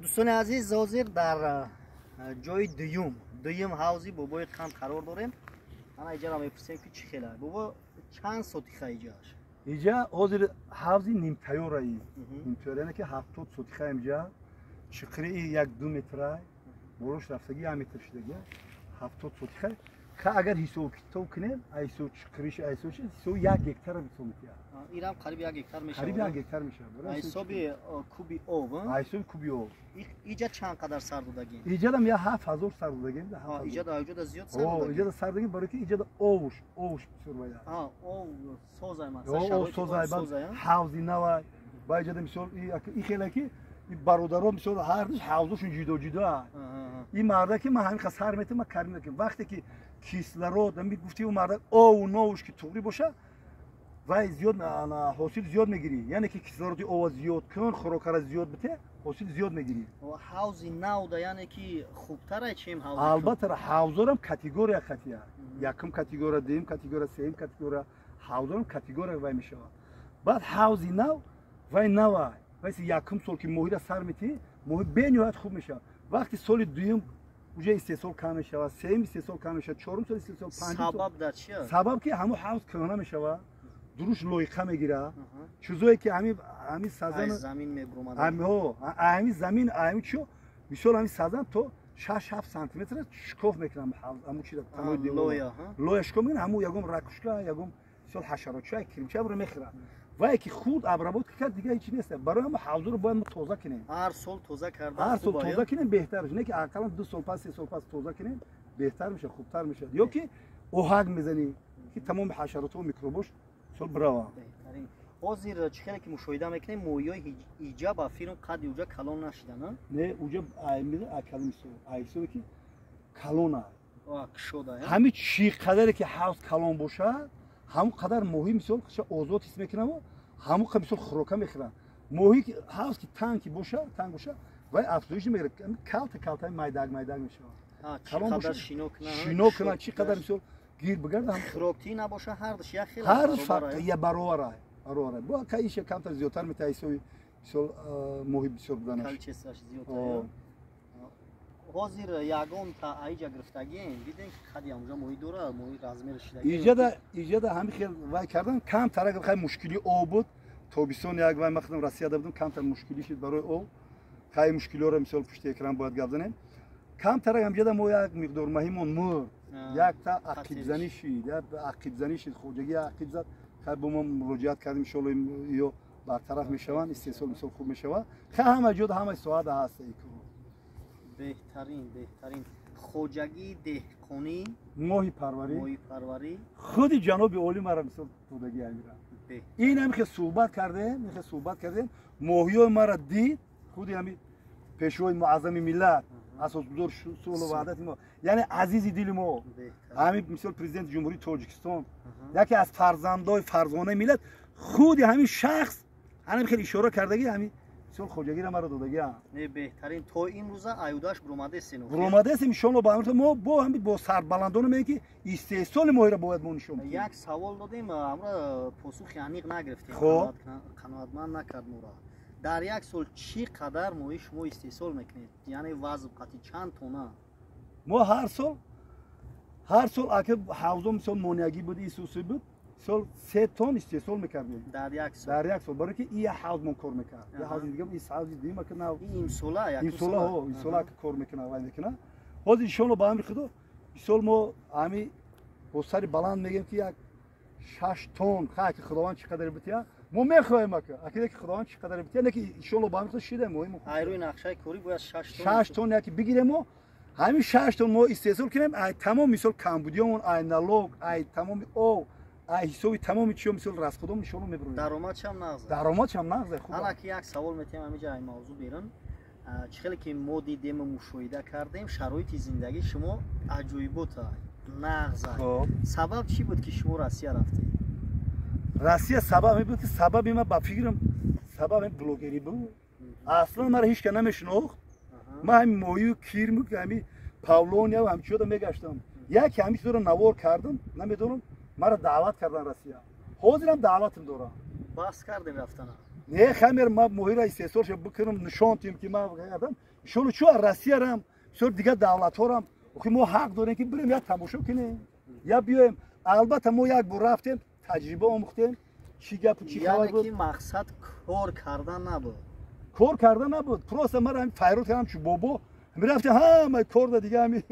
Дӯстони азиз, ҳозир дар ҷои дуюм ҳавзи бобои қанд қарор дорем. Ана иҷара мепурсем, ки чӣ хела бобо, чанд сотиха иҷааш? Иҷа ҳозир ҳавзи нимтайёраи, нимтайёра, яъне ки 70 сотиха инҷа, чиқирии 1-2 метра, болош рафтаги 1 метр шудаги, 70 сотиха. Ха, агар ҳисоб китоб кунем, ҳисоб чиқириш, ҳисоб ҳисоб 1 гектара мисол метиҳад. Ирам қариб 1 гектар мешавад. Қариб 1 гектар мешавад. Ҳисоби куби об. Ҳисоби куби об. Иҷа чанд қадар сар додагем? Иҷадам я 7000 сар додагем. Иҷада иҷада зиёд сар додагем. Иҷада сар додагем, барои ки иҷада овуш бисёр бояд. Ов созай масалан. Ов созай, ҳавзи навай. Ба иҷада мисол и хела ки бародарон мисол ҳардуш ҳавзошон ҷудо ҷудо. Ин марда ки ман ҳамин сар метам, ман карим накунам. Вақте ки кислород, ами гуфти ӯ марда ову новуш ки туғри боша, вай зиёд ҳосил зиёд мегирӣ. Яъне ки кислороди ова зиёд кун, хӯрокара зиёд бите, ҳосил зиёд мегирӣ. Ҳавзи навда, яъне ки хубтара чем ҳавзи? Албатта, ҳавзорам категория қатия. Якум категория, дуюм категория, сеюм категория, ҳавзорам категория вай мешавад. Баъд ҳавзи нав вай навай. Вай якум сол ки моҳира сар метиҳӣ, моҳи бениҳоят хуб мешавад. Вақти соли дуюм уже истеҳсол кам мешавад, сеюм истеҳсол кам мешавад, чорум сол истеҳсол, панҷум. Сабаб дар чи аст? Сабаб ки ҳамон ҳавз кӯҳна мешавад, дуруш лоиқа мегирад. Чизое ки ҳами сазан замин мебурумад. Ҳами замин, ҳами чо, мисол ҳами сазан то 6-7 сантиметр шикоф мекунам ҳамун чиза, танои девор. Лоя шикоф мекунам, ҳамун ягон ракушка, ягон мисол ҳашаротча, кирмча буро мехӯрад. Вай ки худ обработка кард, дигар ҳеч нест. Барои ҳама ҳавзуро бояд мо тоза кунем. Ҳар сол тоза кардан. Ҳар сол тоза кунем беҳтар. Не ки ақаллан 2 сол пас, 3 сол пас тоза кунем, беҳтар мешавад, хубтар мешавад. Ё ки оҳак мезанӣ, ки тамоми ҳашаротҳо, микробош сол бирава. Беҳтарин. Ҳозир чӣ хеле ки мушоҳида мекунем, моҳиҳои иҷа ба фирм қадди уҷа калон нашида, на? Не, уҷа аймида мисол, айсове ки калона. Кушода. Ҳами чӣ қадаре ки ҳавз калон бошад, ҳамон қадар моҳӣ мисол озод ҳис мекунам, ҳамон қадар мисол хӯрока мехӯрам. Моҳӣ ҳавз ки танг боша, танг боша, вай афзоиш намегирад, калта калта майдаг майдаг мешавад. Калон боша шино кунад, чӣ қадар мисол гир бигард, хӯроктӣ набоша, ҳардуш як хел. Ҳардуш фарқ я баровар, баровар. Бо кайша камтар зиёдтар метаҳад ҳисоби мисол моҳӣ бисёр буданаш. Количествош зиёдтар. Ҳозир ягон та аиҷа гирифтагием, дидем ки қади ҳамҷа моҳӣ дора, моҳи размери шидаги. Иҷада ҳамин хел вай кардан, камтар агар хай мушкили об буд, тобистон як вай ман худам Россияда будам, камтар мушкилӣ шуд барои об. Хай мушкилиҳоро мисол пушти экран бояд гап занем. Камтар ҳамҷада мо як миқдор маҳимон мурд, якта ақибзанӣ шид, як ақибзанӣ шид, хоҷагӣ ақиб зад. Хай бо мо муроҷиат кардем, иншоалло ё бартараф мешаванд, истеҳсол мисол хуб мешавад. Хай ҳама ҷода, ҳама соата ҳаст. Беҳтарин, беҳтарин. Хоҷагии деҳқонӣ, моҳипарварӣ, моҳипарварӣ. Худи ҷаноби олӣ мара мисол додагӣ амира. Ин ҳам хел суҳбат кардем, ин хел суҳбат кардем, моҳиёи мара дид, худи ҳами пешвои муаззами миллат, асосгузори сулҳу ваҳдати мо, яъне азизи дили мо, ҳами мисол президенти Ҷумҳурии Тоҷикистон, яке аз фарзандои фарзонаи миллат, худи ҳамин шахс ҳамин хел ишора кардагӣ, ҳамин мисол хоҷагиро маро додагиам. Не, беҳтарин. То имрӯза аюдаш буромадестем. Буромадестем, иншоалло ба амри мо бо ҳами бо сарбаландона мегӯем ки истеҳсоли моҳиро бояд мо нишон диҳем. Як савол додем, амра посухи аниқ нагирифтем. Қаноатманд накард моро. Дар як сол чӣ қадар моҳӣ шумо истеҳсол мекунед? Яъне вазн қати чанд тона? Мо ҳар сол ака ҳавзо мисол монеагӣ буд, исуси буд, сол 3 тон истеҳсол мекардем. Дар як сол. Дар як сол, барои ки ия ҳавз мон кор мекард. Я ҳавзи дига, ис ҳавзи дуюм ака нав. Имсола, як имсола, ҳо, имсола ака кор мекунад, вай мекунад. Ҳозир иншоалло ба амри Худо, мисол мо ҳами бо сари баланд мегӯем ки як 6 тон, хай ки Худованд чӣ қадар бития, мо мехоҳем ака, ака ки Худованд чӣ қадар бития, не ки иншоалло ба амри Худо шидаем моҳи. Айрӯи нақшаи корӣ бояд 6 тон. 6 тон яки бигирем мо, ҳамин 6 тон мо истеҳсол кунем, ай тамом мисол камбудиёмон, ай налог, ай тамоми об, ай ҳисоби тамоми чиё мисол расходом нишоно мебурем. Даромадшам нағз. Даромадшам нағз, хуб. Ана ки як савол метиҳам ҳамиҷа ай мавзӯъ берун. Чӣ хеле ки мо дидем ва мушоҳида кардем, шароити зиндагии шумо аҷоибот нағз. Сабаб чӣ буд ки шумо Россия рафтед? Россия сабаб буд ки сабаби ма ба фикрам сабаби блогерӣ буд. Аслан маро ҳеч ка намешинохт. Ман ҳамин моҳию кирму ҳамин павлония ва ҳамин чизода мегаштам. Яке ҳамин чизоро навор кардам, намедонам, маро даъват кардан Россия. Ҳозирам даъватам дорам. Баҳс кардем рафтана. Не, хамер ма моҳира истеҳсолша бикунам, нишон тиҳем ки ма кардам. Иншолло чу Россиярам, бисёр дигар давлатҳорам, охи мо ҳақ дорем ки бирем як тамошо кунем, я биёем. Албатта мо як бор рафтем, таҷриба омӯхтем, чӣ гапу чӣ хабар буд. Яъне ки мақсад кор кардан набуд. Кор кардан набуд. Просто мара ҳамин файрод кардам чу бобо. Мерафтем ҳамаи кор да дига ҳами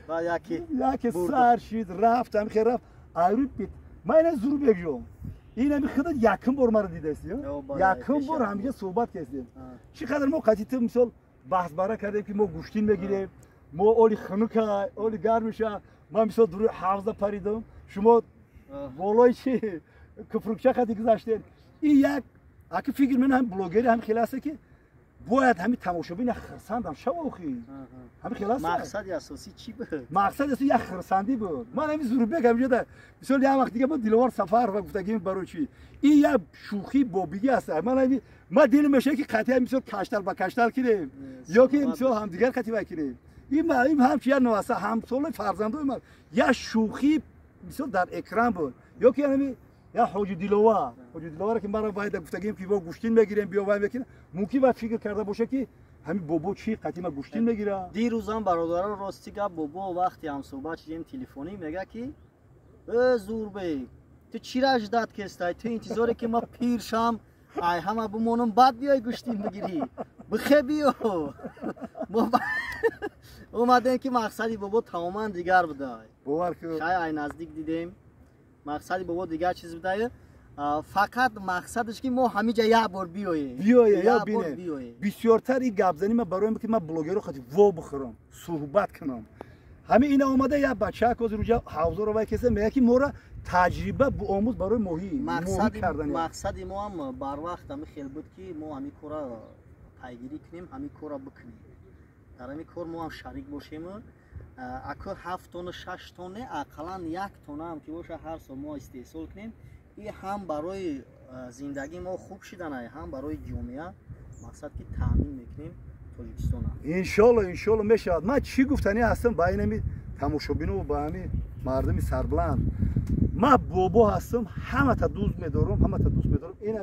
ва яке сар шид, рафт, ҳами хел рафт. Айрӯи бит. Ман ина Зурбек ҷон. Ин ҳами худат якум бор маро дидаси, якум бор ҳамиҷа суҳбат кардем. Чӣ қадар мо қатъи ту мисол баҳсбара кардем ки мо гӯштин мегирем, мо оли хунука, оли гармиша. Ман мисол дуруи ҳавза паридам, шумо болои чи куфрукча қади гузаштед. Ин як аки фикр мен ҳам блогери ҳам хеле аст ки бояд ҳами тамошобин як хирсандам шава охи. Ҳами хеле аст. Мақсади асосӣ чӣ буд? Мақсади асосӣ як хирсандӣ буд. Ман ҳами Зурбек ҳамиҷода мисол як вақт дига мо Диловар Сафарова гуфтагим барои чӣ? Ин як шӯхӣ бобигӣ аст. Ман ҳами ман дилам мешавад ки қатъиян мисол каштал ба каштал кунем ё ки мисол ҳамдигар қатъи вай кунем. Ин ҳамчи як наваса ҳамсолаи фарзандои ман як шӯхӣ мисол дар экран буд. Ё ки ҳами я Ҳоҷи Диловар, Ҳоҷи Диловар ки маро вайда гуфтагим ки мо гӯштин мегирем, биё вай мекунем. Мумкин вай фикр карда бошад ки ҳамин бобо чӣ қатъи ма гӯштин мегира. Дирӯзам бародаро рости гап бобо вақти ҳамсӯҳбат шидем телефонӣ мега ки э Зурбек, ту чӣ раждат кестай? Ту интизоре ки ма пир шам, ай ҳама бимонам, баъд биёй гӯштин бигирӣ. Бихе биё. Мо омадем ки мақсади бобо тамоман дигар будай. Бовар кун. Шай ай наздик дидем. Мақсади бобо дигар чиз будае. Фақат мақсадаш ки мо ҳамиҷа як бор биёем. Биёем, я бинем. Бисёртар ин гапзанӣ ман барои ки ман блогерро хати во бихӯрам, суҳбат кунам. Ҳамин ина омада як бачаак ҳозир уҷа ҳавзоро вай кеса мегӯяд ки моро таҷриба омӯз барои моҳӣ, моҳӣ кардани. Мақсади мо ҳам барвақт ҳамин хел буд ки мо ҳамин корро пайгирӣ кунем, ҳамин корро бикунем. Дар ҳамин кор мо ҳам шарик бошем. Аку 7 тонна, 6 тонна, ақаллан 1 тонна ҳам ки боша ҳар сол мо истеҳсол кунем. Ин ҳам барои зиндагии мо хуб шиданай, ҳам барои ҷомеа мақсад ки таъмин мекунем Тоҷикистона. Иншолло, иншолло мешавад. Ман чӣ гуфтанӣ ҳастам ба ин ҳами тамошобино ва ба ҳами мардуми сарбаланд. Ман бобо ҳастам, ҳамата дӯст медорам, ҳамата дӯст медорам. Ин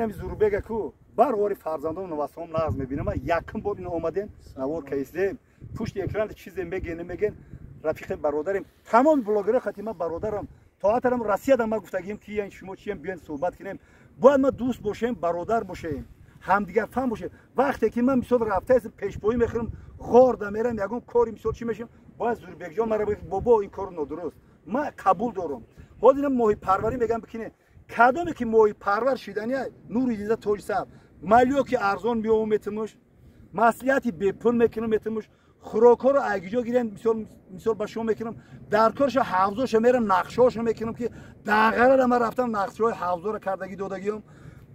ҳами Зурбега ку барвори фарзандом навасом нағз мебинам. Ман якум бор ина омадем, навор кайсдем. Пушти экран чизе мегӯен, намегӯен, рафиқи бародарем. Тамоми блогерҳо хати ман бародарам. То ҳатарам Россияда ман гуфтагим ки ян шумо чием, биёен суҳбат кунем. Бояд ма дӯст бошем, бародар бошем, ҳамдигарфаҳм бошем. Вақте ки ман мисол рафтаестам, пешпоӣ мехӯрам, ғорда мерам, ягон кори мисол чӣ мешавам, бояд Зурбекҷон маро бигӯяд бобо ин кор нодуруст. Ман қабул дорам. Ҳозир инам моҳипарварӣ мегӯям бикунед. Кадоме ки моҳипарвар шидания, нури дида тоҷи сар. Малиё ки арзон меовам метимуш, маслиҳати бепул мекунам метимуш, хӯрокҳоро айгиҷо гирем, мисол ба шумо мекунам, дар корша ҳавзоша мерам, нақшаҳоша мекунам ки дағарара ман рафтам нақшаҳои ҳавзоро кардагӣ додагиём.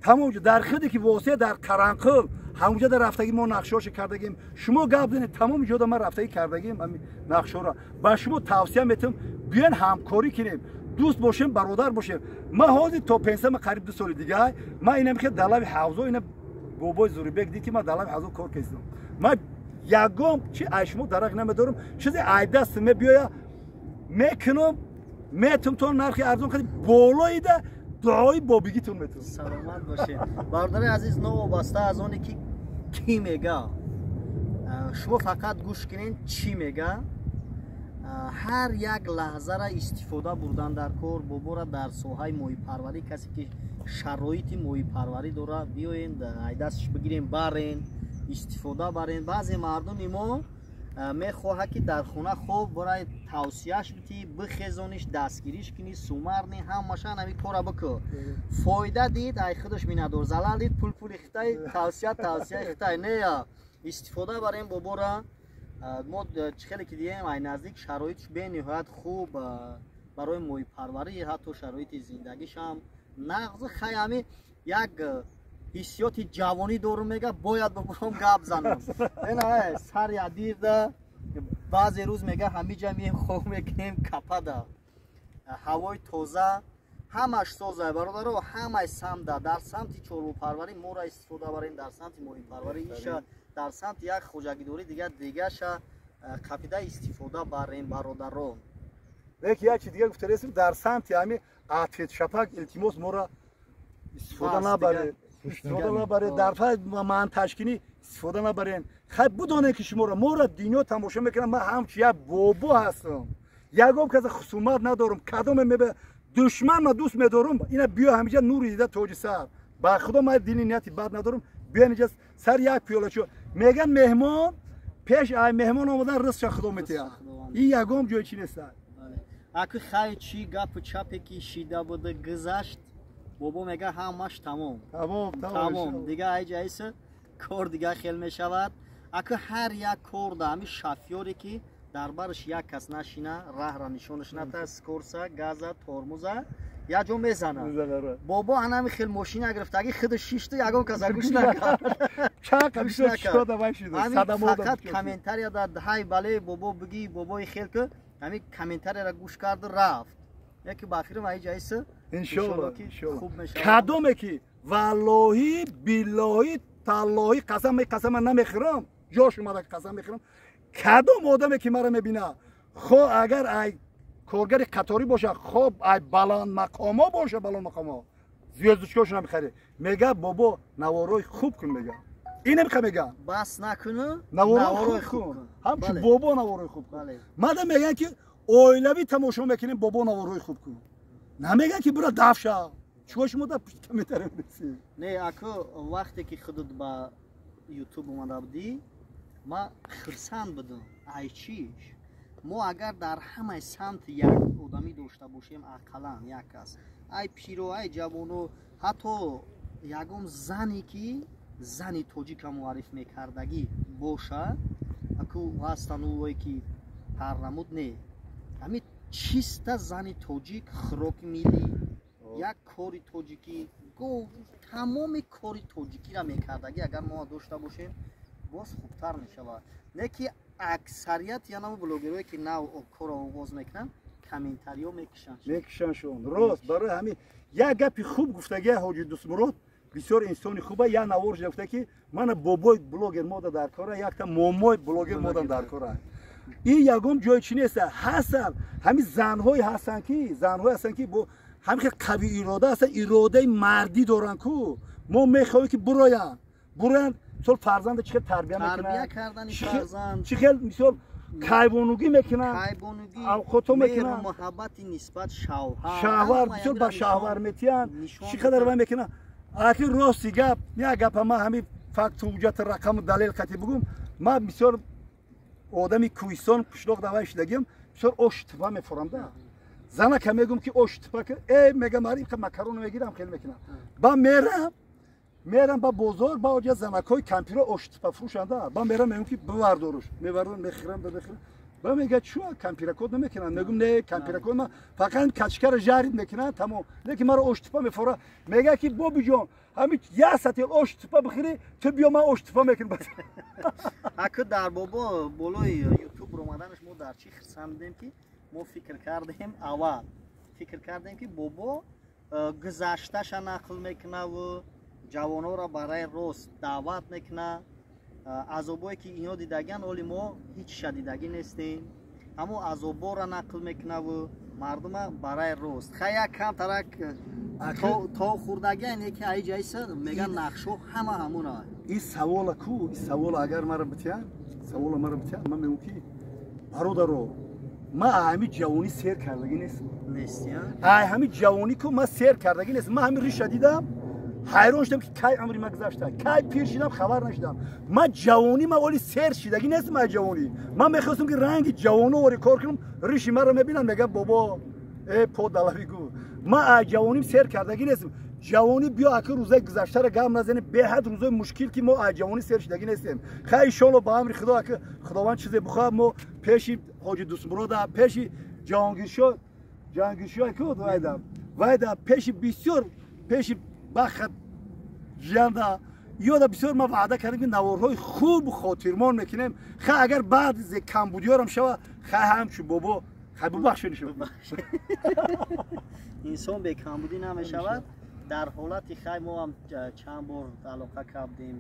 Тамом ҷо дар худе ки восеа дар Қаранқул ҳамонҷо дар рафтагӣ мо нақшаҳоша кардагим. Шумо гап занед, тамоми ҷода ман рафтагӣ кардагим ҳамин нақшаҳоро. Ба шумо тавсия метавам, биёен ҳамкорӣ кунем, дӯст бошем, бародар бошем. Ман ҳозир то пенсия қариб 2 соли дига, ман инам хел далави ҳавзо, ина бобои Зурбек дид ки ман далави ҳавзо кор кардам. Ман ягон чи ай шумо дарак намедорам, чизе ай даст мебиёя мекунам, метум то нархи арзон қади болоида дуои бобигитон метум. Саломат бошед. Бародари азиз, новобаста аз оне ки кӣ мега, шумо фақат гӯш кунед чӣ мега. Ҳар як лаҳзара истифода бурдан дар кор, бобора дар соҳаи моҳипарварӣ, касе ки шароити моҳипарварӣ дора, биёен айдастш бигирем, барен, истифода барен. Баъзе мардуми мо мехоҳад ки дар хона хоб барои тавсияш битӣ, бихезониш, дастгириш кунӣ, сумарни, ҳамашан ҳамин кора бикӯ. Фоида дид, ай худаш миннатдор, залал дид, пул пули хитай, тавсия тавсияи хитай. Не, истифода барем бобора. Мо чӣ хеле ки дием, ай наздик шароитш бениҳоят хуб барои моҳипарварӣ, ҳатто шароити зиндагишам нағз. Хай ҳами як ҳиссиёти ҷавонӣ дорум, мега бояд бобуром гап занам. Ина сари адирда баъзе рӯз мега ҳамиҷа мием хоб мекунем, капада ҳавои тоза, ҳамаш соза бародаро, ҳамаи самда дар самти чорвопарварӣ моро истифода барем, дар самти моҳипарварӣ иша, дар самти як хоҷагидорӣ дигар дигаша қапида истифода барем бародаро. Лекин як чи дигар гуфта ресим, дар самти ҳами ответ шапак илтимос, моро истифода набаред, истифода набаред, дар фай манташкинӣ истифода набарен. Хай, будонед, ки шуморо, моро дунё тамошо мекунам. Ман ҳамчун як бобо ҳастам, ягон каса хусумат надорам. Кадоме мебе душман, ма дӯст медорам. Ина биё, ҳамиҷа нури дида, тоҷи сар. Ба худо, ман дили нияти бад надорам. Биё инҷа, сар як пиёлачо. Меган, меҳмон пеш ай меҳмон омадан, ризқша худо метиҳад. Ин ягон ҷои чи неста. Аку хай, чӣ гапу чапе ки шида буда, гузашт. Бобо мега, ҳамаш тамом. Тамом. Тамом, дига айҷа айса кор дига хел мешавад. Аку ҳар як кор да ҳами шофёре ки дар бараш як кас нашина, раҳра нишонаш ната, скорса, газа, тормоза як ҷо мезана. Бобо анами хел мошина гирифтаги, худ шишту, ягон каса гӯш накард. Фақат комментария дад: ҳай, бале, бобо, бигӣ, бобои хел ки ҳами комментарияра гӯш карду рафт. Яки ба охирам аи ҷайса. Иншолло, кадоме ки, валлоҳи, биллоҳи, таллоҳи, қасам, қасама намехӯрам, ҷош омада қасам мехӯрам, кадом одаме ки мара мебина, хо агар ай коргари қаторӣ боша, хоб ай баландмақомо боша, баландмақомо звёздочка ошо намехаре, мега: «Бобо, наворои хуб кун», мега. Инем ха мега. Бас накуну. Наворои хуб кун, ҳамчун бобо наворои хуб кун. Мада мегӯянд ки оилавӣ тамошо мекунем, бобо, наворои хуб кун. Намегӯянд ки бура дафша. Чико шумо дар пушти комментария менависед? Не, аку вақте ки худут ба Ютуб омада будӣ, ман хурсанд будам. Ай чиш? Мо агар дар ҳамаи самт як одамӣ дошта бошем, ақаллан як кас, ай пиро, ай ҷавоно, ҳатто ягон зане ки зани тоҷика муарриф мекардагӣ боша. Аку ҳастан ӯое ки ҳарнамуд не, ҳами чиста зани тоҷик, хӯроки миллӣ, як кори тоҷикӣ, тамоми кори тоҷикиро мекардагӣ агар мо дошта бошем, боз хубтар мешавад. Не ки аксарият янамо блогерое ки нав корро оғоз мекунанд, комментариё мекушанд. Мекушанд шон, рост. Барои ҳамин як гапи хуб гуфтагия ҳоҷи Дӯстмурод, бисёр инсони хуба. Як навор шуда гуфта, ки мана бобои блогер мода дар кора, якта момои блогер модам дар кора. Ин ягон ҷои чи неста. Ҳастанд ҳамин занҳое ҳастанд ки, занҳое ҳастанд ки бо ҳамин хел қави ирода ҳастанд, иродаи мардӣ доранд ку. Мо мехоҳем, ки буроянд, буроянд. Мисол, фарзанда чӣ хел тарбия мекунанд, чӣ хел, мисол, кайвонугӣ мекунанд, авқото мекунанд. Муҳаббати нисбат шавҳар. Шавҳар бисёр ба шавҳар метиҳанд, чӣ қадар вай мекунанд. Аки рости гап, як гапа ман ҳамин факту ҳуҷҷати рақаму далел қати бугум. Ман бисёр одами кӯҳистон, қишлоқ давай шидагим, бисёр ош типа мефурам да. Занака мегум, ки ош типа ки, э, мегам, ари макарон мегирам, хел мекунам. Ба мерам, мерам ба бозор, ба оҷа занакҳои кампиро ош типа фурӯшанда. Ба мерам, мегум, ки бивардоруш. Мевардорам, мехӯрам, мехӯрам. Ба мега: «Чӯ кампиракот намекунанд?» Мегум: «Не, кампиракот ма фақат качкаро жарид мекунанд, тамом». Лекин маро ош типа мефора. Мега, ки бобиҷон, ҳамин як сатил ош типа бихӯри, ту биё, ман ош типа мекунам. Аку дар бобо болои Ютуб омаданаш мо дар чӣ хурсанд будем, ки мо фикр кардем, аввал фикр кардем, ки бобо гузашташа нақл мекунаву ҷавонҳоро барои рост даъват мекунад. Азобое ки ино дидагиан, оли мо ҳечша дидагӣ нестем, ҳамо азоборо нақл мекунаву мардума барои рост. Хай, як камтарак то хурдагия не ки аиҷайса меган, нақшо ҳама ҳамуна. Ин савола ку, ин савола агар мара битиҳанд, савола мара битиҳанд, ман мегӯм, ки бародаро, ман ҳами ҷавонӣ сер кардагӣ нестам. Ай ҳами ҷавонӣ ку ман сер кардагӣ нестам. Ман ҳами риша дидам, ҳайрон шудам, ки кай умри ман гузашта, кай пир шидам, хабар нашидам. Ман ҷавонӣ, ман оли сер шидагӣ нестам. Ай ҷавонӣ ман мехостам, ки ранги ҷавоно вори кор кунам. Риши маро мебинанд, мегӯям: «Бобо, э, по далави гу». Ман ай ҷавоним сер кардагӣ нестам. Ҷавонӣ биё, аки рӯзаи гузаштаро гап назанем, беҳад рӯзои мушкил, ки мо ай ҷавонӣ сер шидагӣ нестем. Хай, иншолло, ба амри Худо, аки Худованд чизе бихоҳад, мо пеши ҳоҷи Дӯстмурода, пеши Ҷаҳонгиршо, Ҷаҳонгиршо ку вайда, вайда, пеши бисёр, пеши бахат жианда ёда бисёр ма ваъда кардем, ки наворҳои хуб хотирмон мекунем. Хай, агар баъзе камбудиёрам шава, хай, ҳамчун бобо, хай, бубахшед. Инсон бекамбудӣ намешавад. Дар ҳолати хай, мо ҳам чанд бор алоқа кардем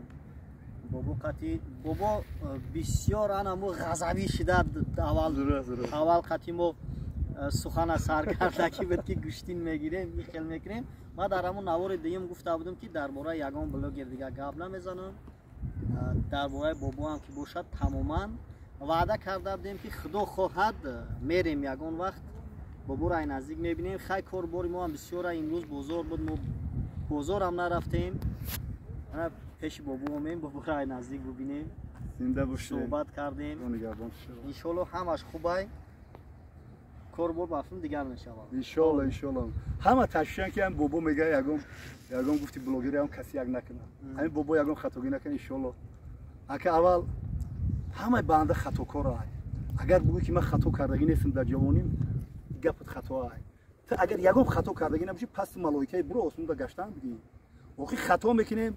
бобо қати. Бобо бисёр анамо ғазабӣ шида аввал, аввал қати мо. Сухана сар карда ки буд, ки гӯштин мегирем, ихел мекунем. Ман дар ҳамон навори дуюм гуфта будам, ки дар бораи ягон блогер дига гап намезанам, дар бораи бобоам ки бошад, тамоман. Ваъда карда будем, ки худо хоҳад, мерем, ягон вақт боборо ай наздик мебинем. Хай, корбори мо ҳам бисёра. Имрӯз бозор буд, мо бозорам нарафтем. Пеши бобо омем, боборо ай наздик бубинем. Зинда бошед. Суҳбат кардем. Иншолло, ҳамаш хубай, корбор бафм дигар мешавад. Иншолло, иншолло. Ҳама ташвишан, ки ҳам бобо мега, ягон гуфти блогери ҳам каси як накунад, ҳамин бобо ягон хатогӣ накунад, иншолло. Ака, аввал ҳамаи банда хатокор ай. Агар бугӯ, ки ман хато кардагӣ нестам дар ҷавоним, гапат хато ай. Ту агар ягон хато кардагӣ набошӣ, пас ту малоикаи буро осмонда гаштан бигӣ. Охи, хато мекунем,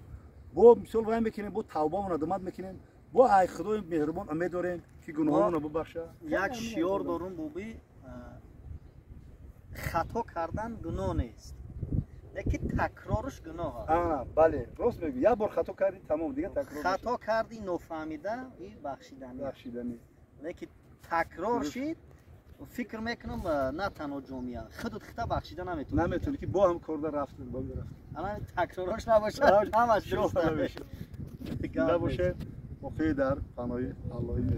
бо мисол вай мекунем, бо тавбамо надомат мекунем, бо ай худои меҳрубон умед дорем, ки гуноҳонро бубахша. Як шиёр дорум, буби: хато кардан гуноҳ нест, лекин такрорш гуноҳ аст. Бале, рост мегӯ. Як бор хато кардӣ, тамом, дига такрор. Хато кардӣ нофаҳмида, и бахшиданӣ. Бахшиданӣ. Лекин такрор шид, фикр мекунам, на танҳо ҷомеа, худат хита бахшида наметавонӣ. Наметавонӣ, ки бо ҳам корда рафт, бо рафт. Ана такророш набошад, ҳамаш дуруст. Набошад. Боқӣ дар паноҳи Аллоҳи.